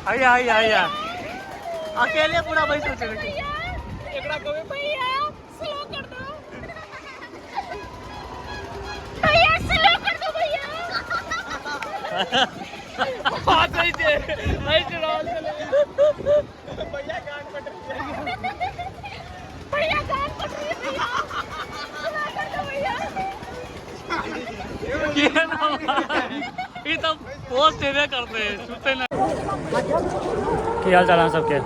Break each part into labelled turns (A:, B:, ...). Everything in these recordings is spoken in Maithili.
A: हैया हैया हैया अकेले पूरा बैसल छै देखियौ।
B: एकरा कहबै भैया स्लो कर दो, भैया स्लो कर दो भैया।
C: हंसै छै, हंसि रहल छलै। भैया गान पट रही है।
B: भैया गान पट रही है, भैया स्लो कर दो भैया।
A: के ना भाई, ई तऽ पोस्ट हेबे करतै, सुतै नहि। की हाल चाल अहाँ सबके?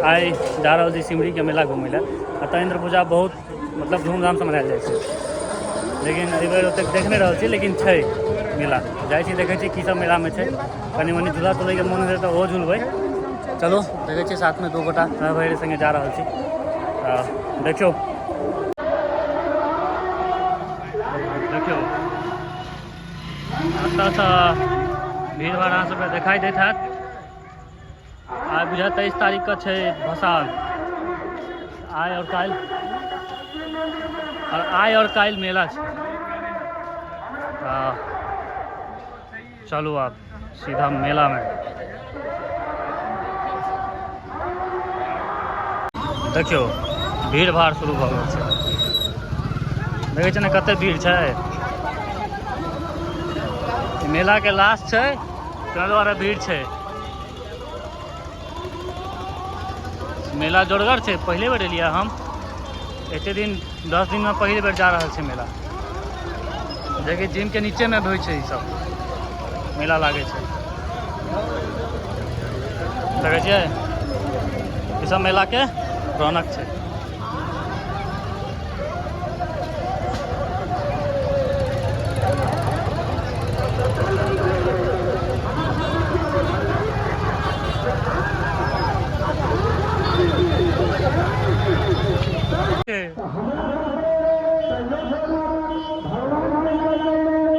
A: आइ जा रहल छी सिमरीके मेला घुमै लए। एतऽ इंद्र पूजा बहुत मतलब धूमधामसँ मनायल जाइ छै, लेकिन एहि बेर ओतेक देख नहि रहल छी, लेकिन छै मेला। जाइ छी, देखै छी की सब मेलामे छै। कनि मनि झूला झूलैके मोन हेतै तऽ ओहो झूलबै। चलू देखै छी। साथमे दू गोटा भाइ सङ्गे जा रहल छी, तऽ देखियौ देखियौ, एतऽसँ भीड़ भाड़ अहाँ सबके देखाई दैत हैत। आइ बुझाय 23 तारीखके छै भसान। आइ आओर काल्हि, आओर आइ आओर काल्हि मेला छै। तऽ चलू आब सीधा मेलामे। देखियौ, भीड़ भाड़ शुरू भऽ गेल छै। देखै छियै ने कते भीड़ छै? ई मेलाके लास्ट छै, ताहि दुआरे भीड़ छै। मेला जोरगर छै। पहिले बेर एलियै हम एते दिन, 10 दिनमे पहिल बेर जा रहल छै मेला। देखिए, जिम के नीचे में भी होइ छै ई सब मेला लागै छै। देखै छियै, ई सब मेला के रौनक छै।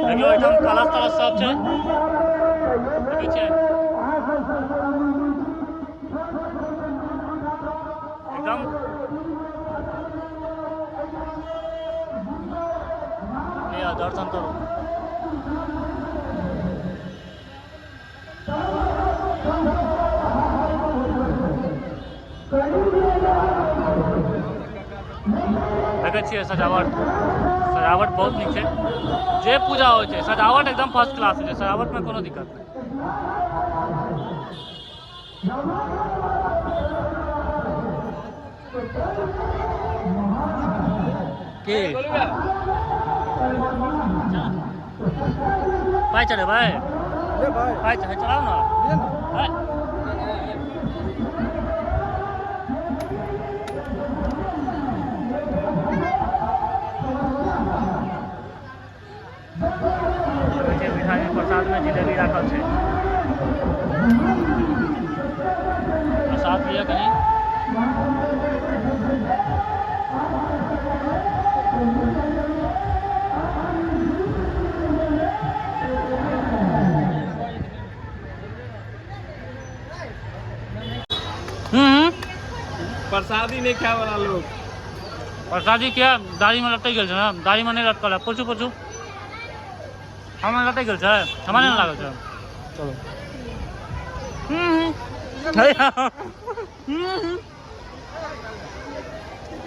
A: देखियौ, एहिठाम कलश तलश सब छै। देखै छियै, एकदम लिअ, दर्शन करू। देखै छियै सजावट, सजावट बहुत नीक छै। जे पूजा होइ छै, सजावट एकदम फर्स्ट क्लास होइ छै। सजावटमे कोनो दिक्कत नहि। की पाइ चढ़ेबै? पाइ चढ़े, चढ़ाउ ने। है। देखै छियै, मिठाइमे प्रसादमे जिलेबी राखल छै। प्रसाद लिअ कनि।
C: प्रसादी नहीं खाए वाला लोग।
A: प्रसादी किया दाढ़ीमे लटकि गेल छै ने? दाढ़ीमे नहि लटकल है। पूछू, पूछू, हमरा लटकि गेल छै? हमरा नहि लागल छै। चलो। हम्म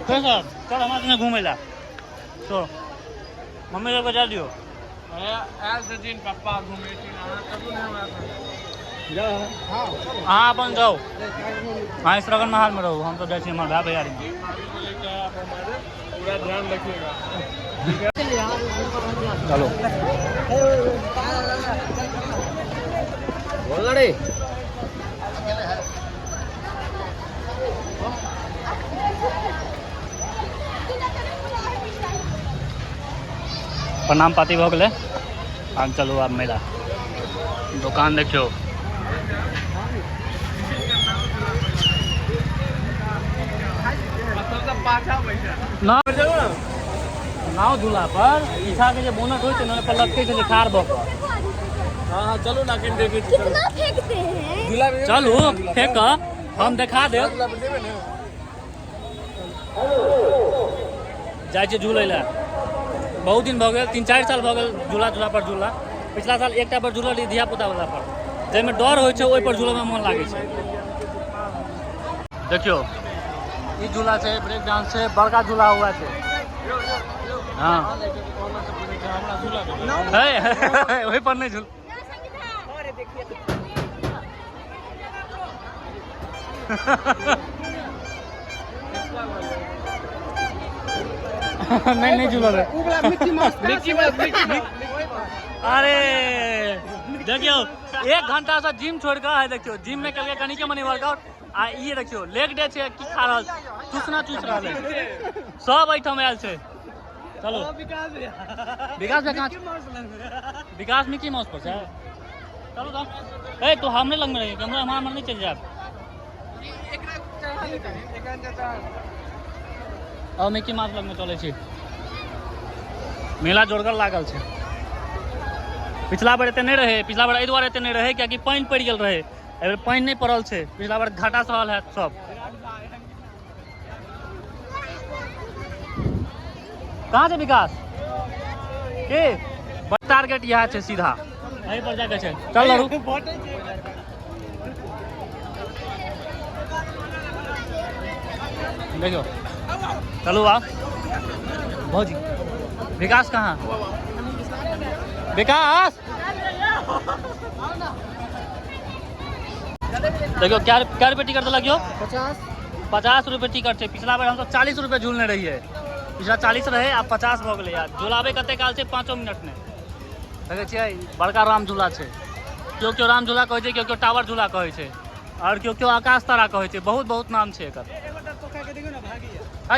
A: कैसा? चल हमरा संगे घूमै ला तो मम्मी सबके जा दियौ।
C: आयल छथिन पप्पा घूमे छी, अहाँ चलू ने हमरा संगे।
A: अहाँ अपन जाउ, अहाँ श्रवण महालमे रहू, हम तऽ जाइ छी हमर भाय भैयारीमे।
C: लेके आप हमारे पूरा ध्यान रखिएगा।
A: चलो।
D: बोल रे।
A: प्रणाम पाती भऽ गेलै, आब चलू। आब मेला दोकान देखियौ।
C: सबसे पाछा बैठा।
A: नाव, नाव झूला पर पीछा के जे बोनट होइ छै ने, ओहि पर लटकै छलै ठाढ़ भऽ कऽ।
C: हाँ हाँ, चलू ना, कहीं देखे छी, चलू।
B: कितना फेंकते हैं?
C: झूला पे।
A: चलू, फेंक कऽ हम देखा देब।
C: झूला पे जेबै ने?
A: जाइ छियै झूलै लए। बहुत दिन भऽ गेल, 3-4 साल भऽ गेल झूला झूला पर झूला। पिछला साल एकटा पर झूलल रही, धिया पुता वाला पर। जाहिमे डर होइ छै ओहि पर झूलऽमे मोन लागै छै। देखियौ ई झूला छै, ब्रेक डांस छै, बड़का झूला हुआ छै। हाँ है, ओहि पर नहि झूल। नहीं नहीं झूला रे।
C: मिक्की माउस, मिक्की।
A: अरे देखियौ 1 घंटा से जिम छोड़ के है, देखियौ जिम में कल के कनी के मनी वर्कआउट आ ई देखियौ लेग डे छै, की खा रहल चूसना चूस रहल है, सब एहिठाम आयल छै। चलो
C: विकास भैया,
A: विकास भैया कहाँ? विकास मिकी माउस पर छै। चलो तो ए तो हमरे लग में रहिए, हमरा हमारा मन नहीं चल जाए। और मिकी माउस लग में चलै छी। मेला जोरगर लागल छै। पिछला बेर एते नहि रहै, पिछला बेर एहि दुआरे एते नहि रहै कियाकि पानि पड़ि गेल रहै, एहि बेर पानि नहि पड़ल छै, पिछला बेर घाटा सहल हैत सब। कहाँ छै विकास? के टारगेट इएह छै, सीधा एहि पर जाके छै। चल लड़ू। देखियौ चलू आब भौजी। विकास कहाँ? विकास देखियौ क्या रुपये टिकट देलक यौ? 50 रुपये टिकट छै। पिछला बेर हमसब 40 रुपये झूलने रहियै, पिछला 40 रहै, आब 50 भऽ गेलै। यार झुलाबै कते काल छै? 5 मिनट नहि। देखै छियै बड़का राम झूला छै, केओ केओ राम झूला कहै छै, केओ केओ टावर झूला कहै छै, आओर केओ केओ आकाश तारा कहै छै, बहुत बहुत नाम छै एकर।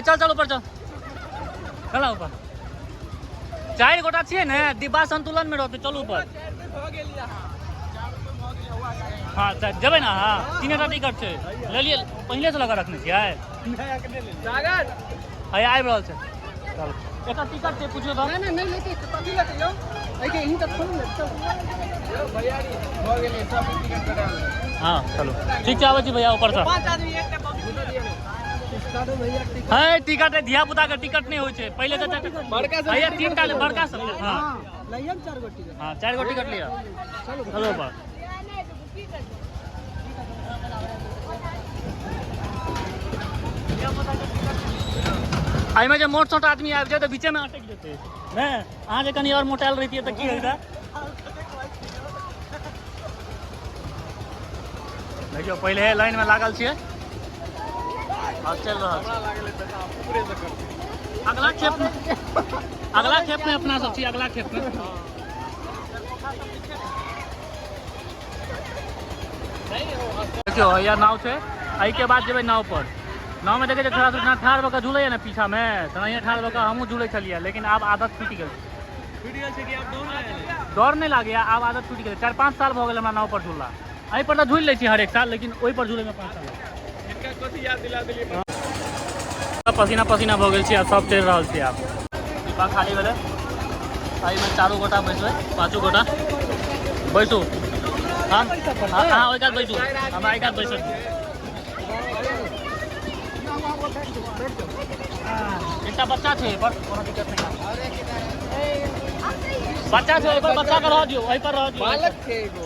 A: चल चल ऊपर चल, चल ऊपर। 4 गोटा छियै ने, डिब्बा संतुलन में रहतै। चलू ऊपर। हाँ जेबै ने। हाँ 3टा टिकट छै, लेलियै पहिले से लगा रखने छियै।
C: सागर
A: हैया आबि रहल छै। चलू एकर टिकट छै, पुछियौ तऽ।
C: नहि नहि लेते कथी लेते यौ, एहि के तऽ खोलू ने। चलू भैया भऽ गेलै सब टिकट कटा।
A: हाँ चलू ठीक छै, आबै छी भैया ऊपर से।
C: 5 आदमी एकटा
A: है टिकट है, धिया पुता के टिकट नहीं होइ छै पहिले तऽ
C: बड़का सब
A: भैया 3टा ले, बड़का सब ले। हाँ
C: लइयम 4 गो टिकट।
A: हाँ 4 गो टिकट लिअ। चलो ऊपर। एहिमे जे मोट सोट आदमी आबि जाय तऽ बीचे में अटकि जेतै ने। अहाँ जे कनि आओर मोटायल रहितियै तऽ की होइतै? देखियौ पहिले लाइन में लागल छियै और चलि रहल छै। अगला खेप में, अगला खेप में अपना सब छी, अगला खेप में। देखियौ हैया नाव छै, एहिके बाद जेबै नाव पर। नाव में देखै छियै छोड़ा सब ठाढ़ भऽ कऽ झूलैया ने पीछा में, तेनाहिये ठाढ़ भऽ कऽ हमहूँ झूलै छलियै, लेकिन आब आदत छूटि गेल। डर नहि लागैया, आब आदत छूटि गेलै। 4-5 साल भऽ गेल हमरा नाव पर झूलला। एहि पर तऽ झूलि लै छी हरेक साल, लेकिन ओहि पर झूलैमे 5 साल। पसीना पसीना भऽ गेल छी, आब सब चलि रहल छी। आब डिब्बा खाली भेलै, एहिमे 4 गोटा बैसबै, 5 गोटा बैसू। हम अहाँ ओहि कात बैसू, हमरा एहि कात बैसू। एकटा बच्चा छै एहि पर, कोनो दिक्कत नहि। बच्चा छै एहि पर, बच्चा के रह दियौ, एहि पर रह दियौ।
C: बालक छै एगो।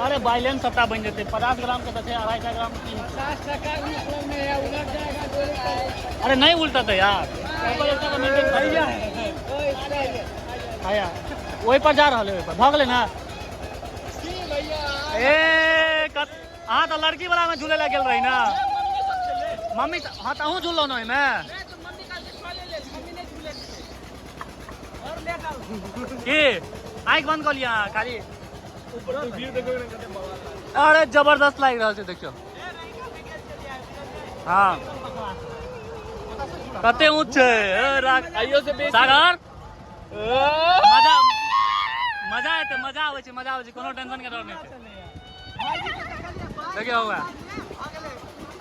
A: अरे बैलेंस सबटा बनि जेतै। 50 ग्राम के तऽ छै, 250 ग्राम की।
C: 50 टका में उलट जाएगा।
A: अरे नहीं उल्टतै यार, ओहि पर एकटा मेंटेन भैया भैया ओहि पर जा रहल है, ओहि पर भऽ गेलै ने। ए अहाँ तऽ लड़की वाला में झूले लए गेल रही ना मम्मी? हाँ तऽ अहूँ झूललहुँ ने ओहिमे? की आँखि बंद कऽ लिअ अहाँ खाली। अरे जबरदस्त लागि रहल छै देखियौ। हाँ कते ऊँच छै। सागर मजा मजा एतै, मजा आबै छै, मजा आबै छै, कोनो टेंशन के डर नहि छै। देखियौ हुआ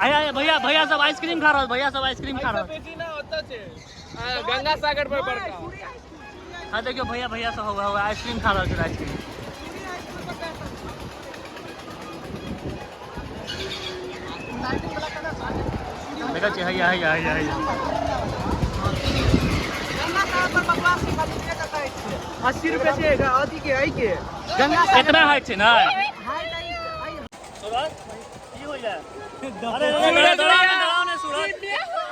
A: आया आया भैया, भैया सब आइसक्रीम खा रहल, भैया सब आइसक्रीम खा रहल।
C: गंगा सागर पर बड़का।
A: हाँ देखियौ भैया, भैया सब हुआ हुआ आइसक्रीम खा रहल छै, आइसक्रीम। देखै छियै हैया हैया हैया हैया।
C: 80 रुपये छै अथी के, एहि के।
A: इतना हाइट छै ने सूरज की होइया? अरे अरे डरा के डराओ ने सूरज,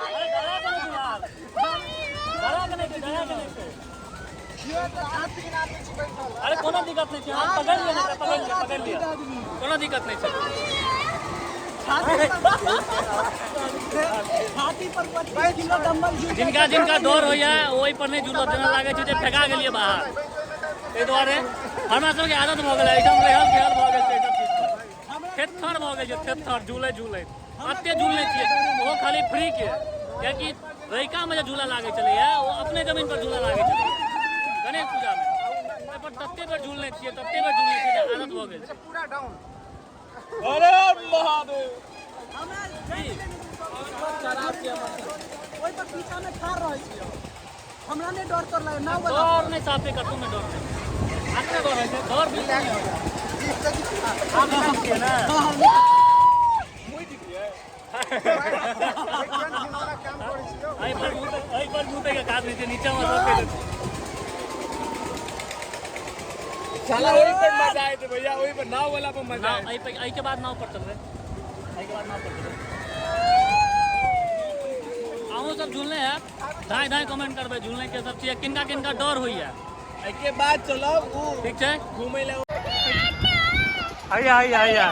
A: अरे डरा के नहीं सूरज, डरा के नहीं, डरा के नहीं। अरे कोनो दिक्कत नहीं छै, हाथ पकड़ लिया ने, पकड़ लिया, पकड़ लिया, कोनो दिक्कत नहीं छै। जिनका जिनका डर होइया ओहि पर नहि जुड़त, जेना लागै छै जे फेका गेलियै बाहर। ताहि दुआरे हमरा सबके आदत भऽ गेलै एहिठाम रहल खेल भऽ गेल छै, एहि सब चीज थेथर भऽ गेल छै, थेथर झूलै झूलैत एते झूलने छियै, ओहो खाली फ्री के। कियाकि रैकामे जे झूला लागै छलैया ओ अपने जमीन पर झूला लागै छलैया गणेश पूजामे, ताहि पर तते बेर झूलने छियै, तते बेर झूलने छियै जे आदत भऽ गेल छै
C: पूरा डाउन। अरे महादेव,
D: ओहि पर पीछा में ठाढ़ रहै छियै, हमरा नहि डर तर लागे नाव वाला।
A: डर नहि, साफे कतहु नहि डर नहि, अपने डर होइ छै, डर बिल्कुल नहि होइ छै। आब छियै ने। एहि पर मुँह के काज नहि छै, नीचा मे सब के
C: साला ओहि पर मजा आयत भैया, ओहि पर नाव वाला पर मजा आयत।
A: एहि पर, एहि के बाद नाव पर चलबै, एहि के बाद नाव पर चलबै। अहूँ सब झूलने हैब, धाँइ धाँइ कमेंट करबै झूलने के सब चीज, किनका किनका डर होइया।
C: एहि के बाद चलब उ
A: ठीक छै
C: घूमै लए।
A: हैया हैया हैया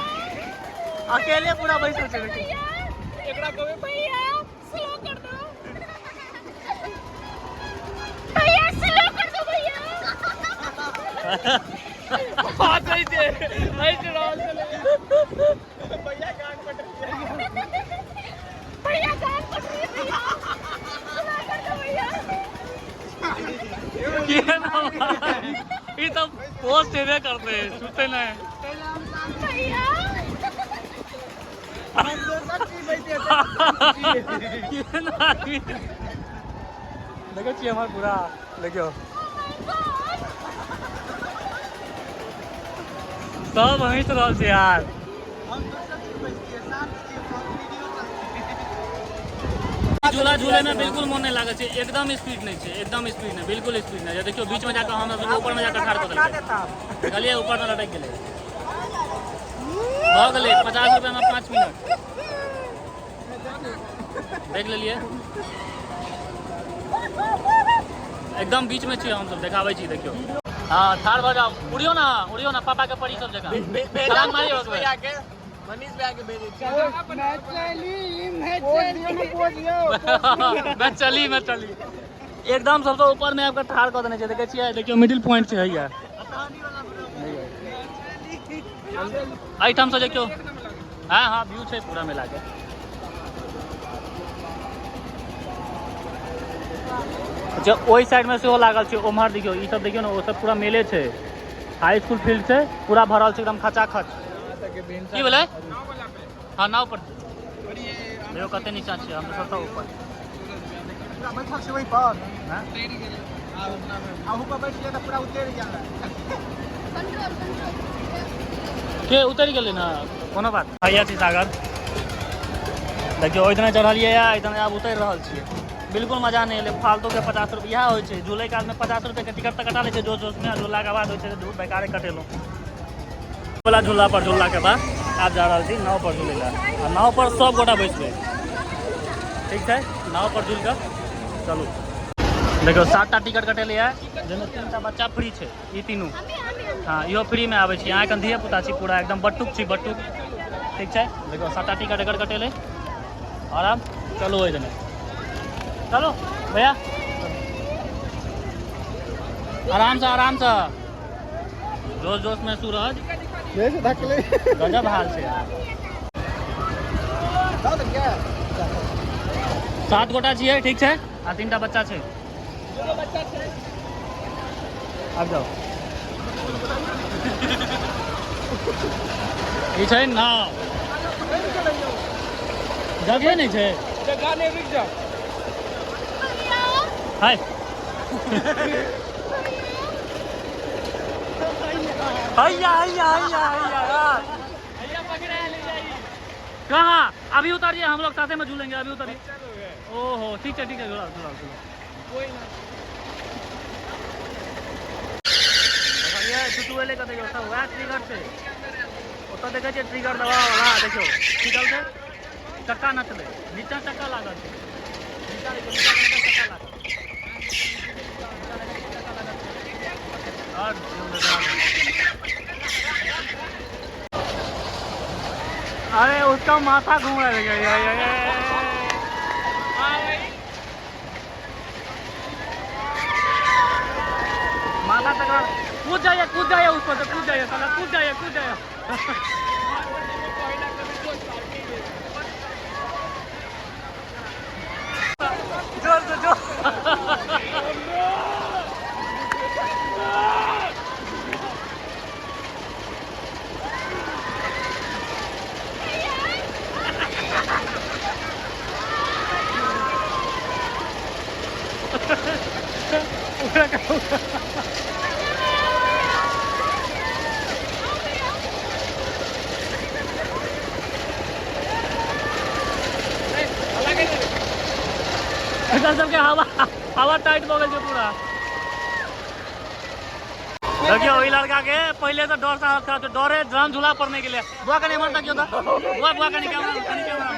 A: अकेले पूरा बैसल छै।
C: एकरा कहबै
B: भैया स्लो कर दो, भैया स्लो कर दो भैया।
C: हंसै छै, हंसि रहल छलै भैया, गान पटरी
B: भैया गान पटरी है भैया, स्लो कर दो भैया।
A: किए ना ई तऽ पोस्ट हेबे करतै, सुते नहि।
B: भैया
A: किए ना आदमी देखै छियै हमर पूरा, देखियौ सब हँसि रहल छै यार। झूला झूले में बिल्कुल मन नहीं लागै छै, एकदम स्पीड नहीं छै, एकदम स्पीड नहीं, बिल्कुल स्पीड नहीं। देखियौ बीच में जाकर हमरा सबके ऊपर में जाकर ठाढ़ कऽ देलकै, देखलियै ऊपर में लटकि गेलै। भऽ गेलै 50 रुपया में 5 मिनट, देख लेलियै। एकदम बीच में छियै हमसब, देखाबै छी देखियौ। हाँ ठाढ़ भऽ जाउ, उड़ियौ ना, उड़ियौ ना, पापा के परी सब जकाँ छलांग मारियौ एक बेर।
C: मनीष भैया के भेजै छी।
A: मैं चली, मैं चली। एकदम सबसे ऊपर में आबिकऽ ठाढ़ कऽ देने छै, देखै छियै, देखियौ मिडिल पॉइंट छै हैया। एहिठाम से देखियौ, हाँ हाँ व्यू छै पूरा मिला के। अच्छा ओहि साइड में सेहो लागल छै, ओम्हर देखियौ, ई सब देखियौ ने, ओ सब पूरा मेले छै, हाई स्कूल फील्ड छै, पूरा भरल छै एकदम खचाखच। की भेलै? हाँ नाव पर देखियौ कते नीचा छियै हम सबसँ ऊपर।
D: पूरा बैठल छै ओहि पर।
A: हाँ?
D: अहू पर बैठ लिअ तऽ पूरा उतरि गेल।
B: कंट्रोल कंट्रोल
A: के उतरि गेलै ने, कोनो बात। हैया छी सागर, देखियौ ओहि दिना चढ़लियै एहि दिना आब उतरि रहल छियै, बिल्कुल मजा नहि एलै। फालतू के 50 रुपया इएह होइ छै, झूलै कालमे 50 रुपया के टिकट तऽ कटा लै छै जोश जोशमे, आ झूलाके बाद होइ छै धूप बेकारे कटेलहुँ। वाला झूला पर झूललाके बाद आब जा रहल छी नाव पर झूलै लए, आ नाव पर सब गोटा बैसबै, ठीक छै? नाव पर झूलि कऽ चलू। देखियौ 7टा टिकट कटेलियै, जाहिमे 3टा बच्चा फ्री छै, ई तीनू। हाँ इहो फ्रीमे आबै छी, अहाँ एखन धिया पुता छी पूरा एकदम बटुक छी, बटुक, ठीक छै? देखियौ 7टा टिकट एकर कटेलै, और आब चलू ओहि दने, चलो भैया आराम से, आराम से, जोश जोश में सूरज गजब हाल छै यार। 7 गोटा छियै, ठीक छै? आ 3टा बच्चा छै। आब जाओ। ई छै नाव, जगहे नहि छै,
C: जगह नहीं, रुक जाओ।
A: हाय हैया हैया हैया हैया यार, कहाँ? अभी उतरिए, हम लोग साथे में झूलेंगे, अभी उतरिए। ओहो ठीक है ठीक है, झूला झूला झूला। गेलै, टुटू एलै कतऽ ओतऽ वएह ट्रिगर छै। ओतऽ देखै छियै ट्रिगर दबाव वाला, देखियौ की चलतै, चक्का नचलै, नीचा चक्का लागल छै, नीचा देखियौ, नीचा कनिटा चक्का लागल, नीचा देखै छियै चक्का लागल छै। और अरे उसका माथा घूम रहा है। माथा टकरा, कूद जाइए, कूद जाइए उस पर से, कूद जाइए साला, कूद जाइए, कूद जाइए। जोर से जोर। एकर सबके हवा हवा टाइट भऽ गेल छै पूरा। देखियौ ई लड़का के पहिले से डर सा था, डरे ड्रम झूला पर नहीं गेलै। बुआ कनी एम्हर तकियौ तऽ, बुआ बुआ कनी कैमरा, कनी कैमरा।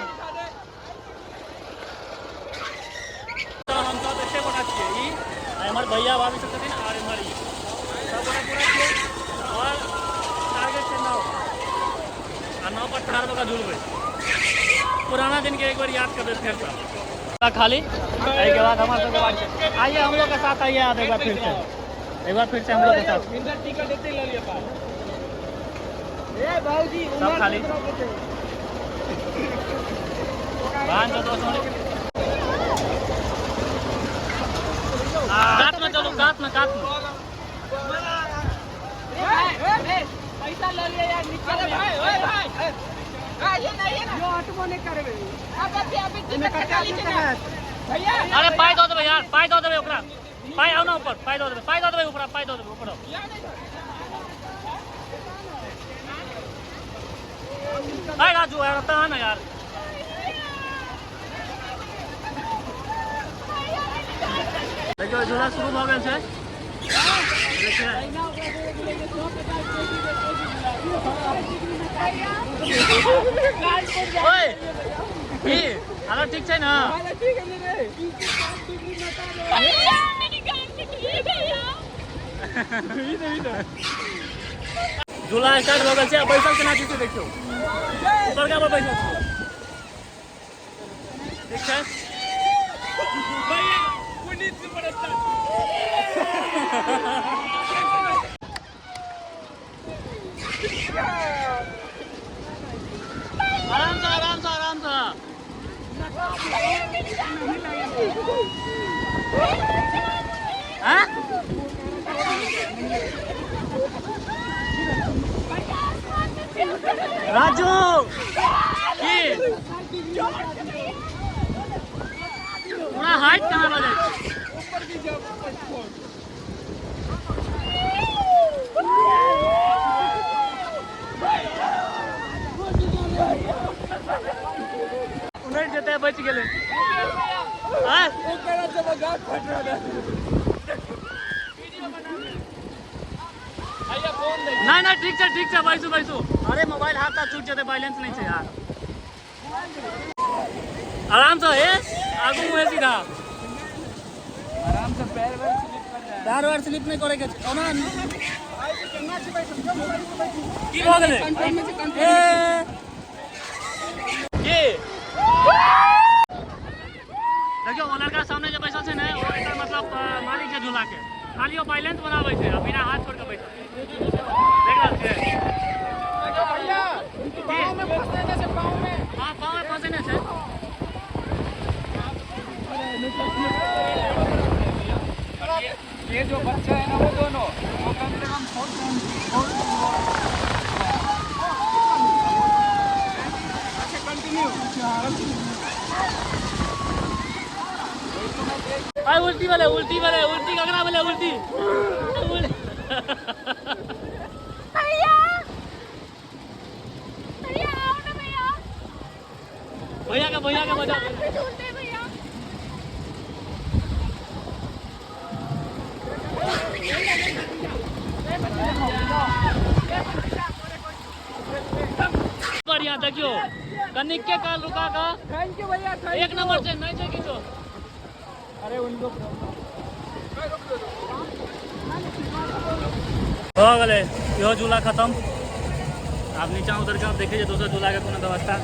A: तऽ हम सब एते गोटा छियै, ई आ एम्हर भैया भाभी सब छथिन और एम्हर ई सब गोटा पूरा छियै। और टारगेट छै नाव, आ नाव पर ठाढ़ भऽ कऽ झूलबै। पुराना दिन के एक बार याद करबै फेर से। खाली एहि के बाद हमारे सबके बात छै। आइए हम लोग के साथ आइए आप एक बार फिर से, एक बार फिर से हम लोग के साथ। सब खाली बांध दो दोस्तों। कात में चलो, कात में, कात में।
C: पैसा ले लिया यार, निकल भाई, ओए भाई। आइए ना, आइए ना।
D: यो हटबो नहीं करबे।
C: अब अभी अभी
D: एमे
C: टिकट
D: कते
C: कटा
D: आदमी
C: लीजिए
D: के
C: ना।
D: हैत?
C: भैया।
A: अरे पाई दऽ देबै यार, पाई दऽ देबै ओकरा। पाई आउ ना ऊपर, पाई दऽ देबै, पाई दऽ देबै ऊपर, पाई दऽ देबै ऊपर। अरे राजू यार, ओतऽ आ ना यार। देखियौ झूला शुरू भऽ गेल छै। देखियौ। ओए, की हालत ठीक छै ना?
B: भैया मेरी गांड फट रही है भैया।
A: झूला स्टार्ट भऽ गेल छै, आ बैसल केना छी से देखियौ। बड़का पर बैसल छी। ठीक छै?
C: भैया, पुनीत सुपरस्टार।
A: आराम से, आराम से, आराम से। हाँ? राजू की पूरा हाइट कहाँ लऽ जाइ छै? उलटि जेतै, बचि गेलै। आँय? नहीं नहीं ठीक छै, ठीक छै, बैसू बैसू। अरे मोबाइल हाथ सँ छूटि जेतै, बैलेंस नहीं छै यार। आराम से, ए आगू मुँहे सीधा।
C: आराम से पैर वैर स्लिप कर जाए।
A: पैर वैर स्लिप नहीं करे के छै। ओना की भऽ गेलै? ए की देखियौ ओ लड़का सामने जे बैसल छै ने, ओ एकर मतलब मालिक छै झूला के। खाली ओ बैलेंस बनाबै छै आ बिना हाथ छोड़ के बैसल। देख रहल छियै?
C: भैया, पाँव में फंसे ने छै, पाँव में।
A: हाँ, पाँव में फंसे ने छै।
C: ये जो बच्चा है ना वो दोनों, वो कम से कम 4 अच्छा कंटिन्यू।
A: अरे उल्टी वाले, उल्टी वाले, उल्टी ककरा वाले, उल्टी।
B: भैया, भैया आओ ना भैया।
A: भैया का, भैया का बजा।
B: साथ में झूलते हैं भैया।
A: बढ़िया। देखियो कनिक के काल रुका का।
C: Thank you भैया,
A: एक नंबर छै, नहि छै किछो।
C: अरे उनको
A: भऽ गेलै इहो झूला खत्म। आब नीचा उतर के आब देखै छियै दोसर झूलाके कोनो व्यवस्था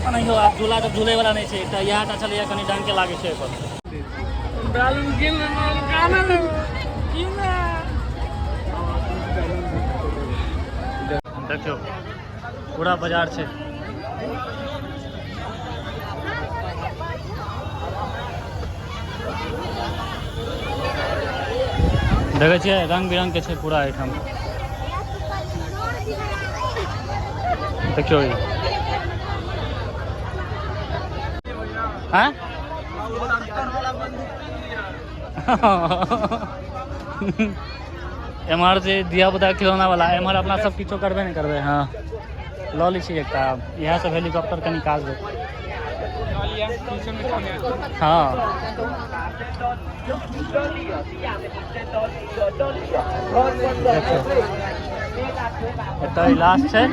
A: ओनाहियो। आब झूला सब झूलै वाला नहि छै, एकटा इएह टा छलैया, कनि ढंग के लागै छै एहिपर।
C: बैलून गिन गाना गिन।
A: देखियौ पूरा बाजार छै। देखै छियै रंग बिरंग के छै पूरा एहिठाम। देखियौ ई आँय एम्हर जे धिया पुता खिलौना वाला, एम्हर अपना सब किछो करबे नहि करबै। हँ, लऽ लै छी एकटा इएह सब हेलीकॉप्टर, कनि काज देत। हँ, देखियौ एतऽ लास्ट छै।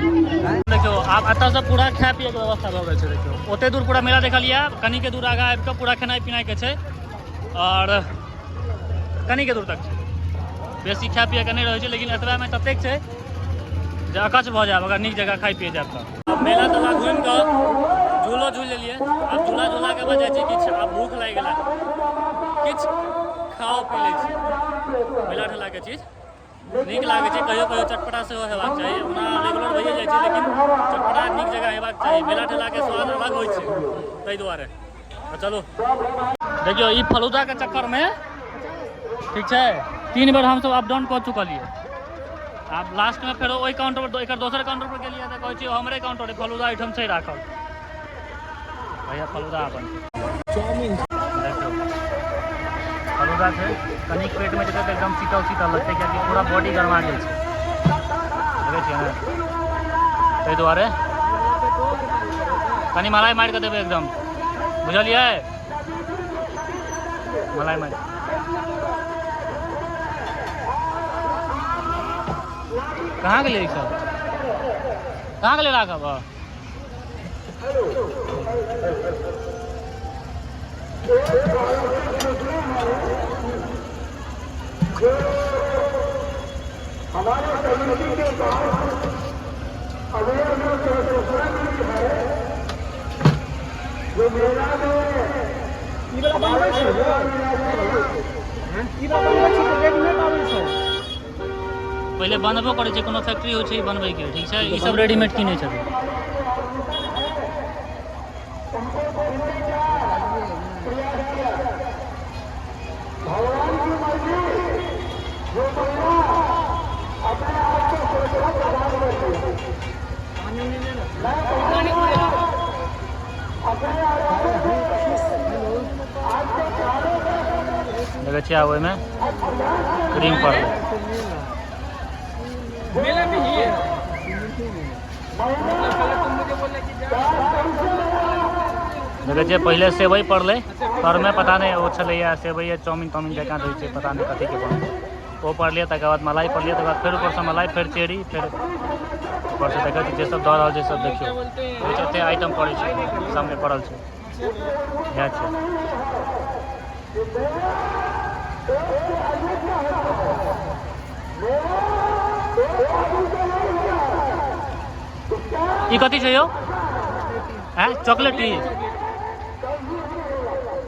A: देखियौ आब एतऽसँ पूरा खाय पियैके व्यवस्था भऽ गेल छै। देखियौ ओते दूर पूरा मेला देखलियै, कनिके दूर आगाँ आबि कऽ पूरा खेनाइ पिनाइके छै आओर कनिके दूर तक छै। बेसी खाय पियैके नहि रहै छै, लेकिन एतबेमे ततेक छै जे अकछ भऽ जायब अगर नीक जगह खाइ पियै जायब तऽ। मेला तेला घुमि कऽ झूलो झूलि लेलियै। आब झूला झूलाके बाद जाइ छी किछु, आब भूख लागि गेलै, किछु खाओ पी लै छी। मेला ठेलाके चीज नीक लागै छै, कहियो कहियो चटपटा सेहो हेबाक चाही। ओना रेगुलर भइए जाइ छै, लेकिन चटपटा नीक जगह हेबाक चाही। मेला ठेलाके स्वाद अलग होइ छै, ताहि दुआरे। तऽ चलू, देखियौ ई फलूदाके चक्करमे ठीक छै 3 बेर हमसब अप डाउन कऽ चुकलियै। आब लास्टमे फेरो ओहि काउंटर पर, एकर दोसर काउंटर पर गेलियै तऽ कहै छै हमरे काउंटर है, फलूदा एहिठाम छै राखल। भैया फलूदा अपन
C: चाउमीन।
A: देखियौ फलूदा छै, कनिक पेटमे जेतै तऽ एकदम शीतल शीतल लगतै, कियाकि पूरा बॉडी गरमा गेल छै, देखै छियै ने, ताहि दुआरे कनि मलाई मारि कऽ देबै एकदम, बुझलियै? मलाई मारि कहाँ गेलै ई सब, कहाँ गेलै राघव?
D: ई वाला बनबै छै, ई वाला बनबै छै तऽ रेडीमेड आबै छै।
A: पहिले बनबो करै छै, कोनो फैक्ट्री होइ छै ई बनबैके, ठीक छै? ई सब रेडीमेड किनै छथिन। देखै छियै आब ओहिमे क्रीम पड़लै।
C: मेला में ही है, मतलब पहले तुम मुझे बोले कि जा।
A: देखै छियै पहिले सेवइ पड़लै तरमे, पता नहि ओ छलैया सेवइ या चाउमिन ताउमिन जकाँ दै छै, पता नहि कथीके बनै छै। ओ पड़लै, तकर बाद मलाई पड़लै, तकर बाद फेर ऊपरसँ मलाई, फेर चेरी, फेर ऊपरसँ देखै छियै जे सब दऽ रहल छै सब। देखियौ ओहि एते आइटम पड़ै छै, सामने पड़ल छै, इएह छै। ई कथी छै यौ? आँय, चॉकलेटी?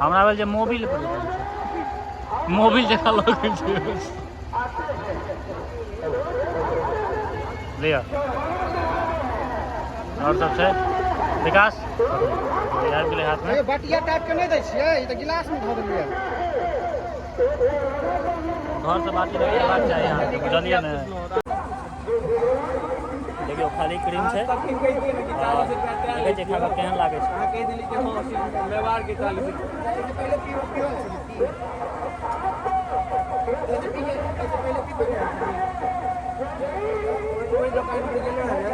A: हमरा भेल जे मोबिल पर छै, मोबिल जकाँ लगै छै। लिअ, आओर सब छै। विकास आबि गेलै हाथमे।
D: बटिया टाइप के नहि दै छियै, ई तऽ गिलास मे धऽ देलियै।
A: घरसँ बात हेबाक चाही अहाँके, बुझलियै ने? देखियौ खाली क्रीम छै।
C: तखन कहि दियै ने कि 40 रुपया।
A: देखै छियै खा कऽ केहन लागै छै।
C: अहाँ कहि देली कि हँ, मेवाड़ के 40 रुपया।
D: पहिले पीबो, पीबो छै, पी पहिले पीबो।
C: ओहि दोकान पर गेलो रहे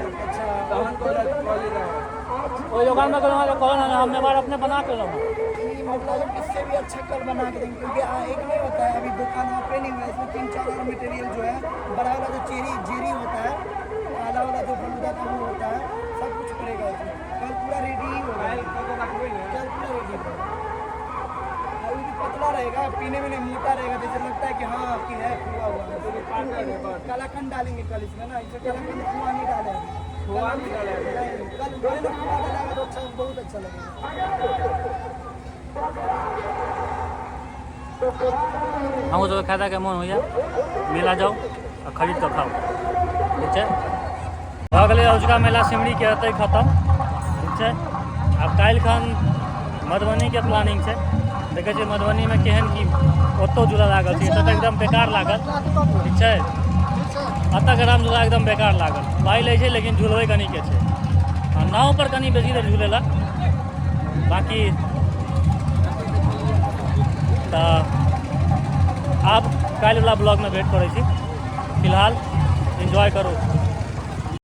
C: तहन कहलक कहली रहे।
A: ओहि दोकानमे गेलहुँ तऽ कहलहुँ ने हम मेवाड़ अपने बना के लेलहुँ।
D: ये मतलब इससे भी अच्छा कल बना के देंगे, क्योंकि एक नहीं होता है, अभी दुकान ओपन नहीं हुआ है। इसमें 3-4 और मटेरियल जो है, बड़ा वाला जो चेरी जेरी होता है, काला वाला जो फलूदा का वो होता है, सब कुछ पड़ेगा इसमें। पीने में नहीं मोटा रहेगा, जैसे लगता है कि हाँ आपकी है खोआ हुआ। कलाकंद डालेंगे कल इसमें ना, इसे कलाकंद खोआ नहीं डाले अभी।
C: खोआ नहीं डाला है।
D: नहीं, कल बोले ना खोआ डालेगा तो अच्छा, बहुत अच्छा लगेगा।
A: अहूँ सबके खायके मोन होइए, मेला जाउ आ खरीद कऽ खाउ। ठीक छै, भऽ गेलै अजुका मेला सिमरीके हेतै खतम। ठीक छै, आब काल्हि खन मधुबनीके प्लानिंग छै। देखै छियै मधुबनीमे केहन की ओतौ झूला लागल छै। एतऽ तऽ एकदम बेकार लागल। ठीक छै, एतऽके राम झूला एकदम बेकार लागल। पाइ लै छै लेकिन झूलबै कनिके छै, आ नाव पर कनि बेसी देर झूलेलक। बाँकी तऽ आब काल्हिवला ब्लॉगमे भेँट करै छी। फिलहाल एन्जॉय करू।